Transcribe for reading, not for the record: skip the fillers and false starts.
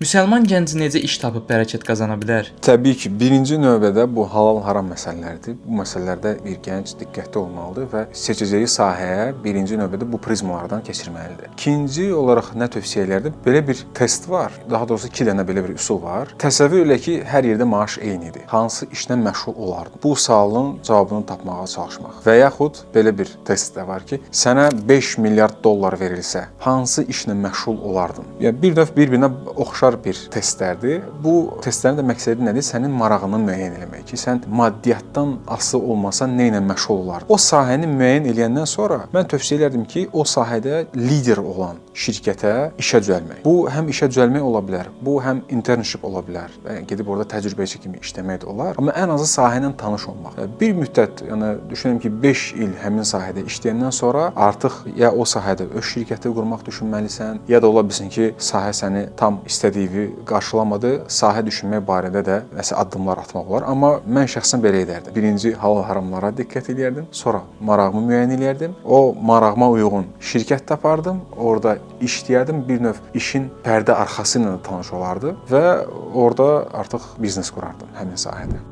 Müsəlman gənci necə iş tapıb bərəkət qazana bilər? Təbii ki, birinci növbədə bu halal-haram məsələlərdir. Bu məsələlərdə bir gənc diqqətli olmalıdır və seçəcəyi sahəyə birinci növbədə bu prizmalardan keçirməlidir. İkinci olaraq nə tövsiyə edərdim? Belə bir test var. Daha doğrusu 2 dənə belə bir üsul var. Təsəvvür elə ki, hər yerdə maaş eynidir. Hansı işlə məşğul olardın? Bu sualın cavabını tapmağa çalışmaq. Və yaxud belə bir test də var ki, sənə 5 milyard dollar verilsə, hansı işlə məşğul olardın? Yəni bir növ bir-birinə oxşar bir testlərdir. Bu testlərin də məqsədi nədir? Sənin marağını müəyyən eləmək ki, sən maddiyyatdan asılı olmasan nə ilə məşğul olardın? O sahəni müəyyən eləyəndən sonra mən tövsiyə edərdim ki, o sahədə lider olan şirkətə işə düzəlmək. Bu həm işə düzəlmək ola bilər, bu həm internship ola bilər. Yəni gedib orada təcrübəçi kimi işləmək də olar. Amma ən azı sahə ilə tanış olmaq. Bir müddət, yəni düşünürəm ki, 5 il həmin sahədə işləyəndən sonra artıq ya o sahədə öz şirkəti qurmaq düşünməlisən, ya da ola bilsin ki, sahə səni tam istədiyi qarşılamadı, sahə düşünmək barədə də nəsə addımlar atmaq olar. Amma mən şəxsən belə edərdim. Birinci halal haramlara diqqət eləyərdim, sonra marağımı müəyyən eləyərdim. O marağıma uyğun şirkət tapardım, orada işləyərdim, bir növ işin pərdə arxası ilə də tanış olardım və orada artıq biznes qurardım həmin sahədə.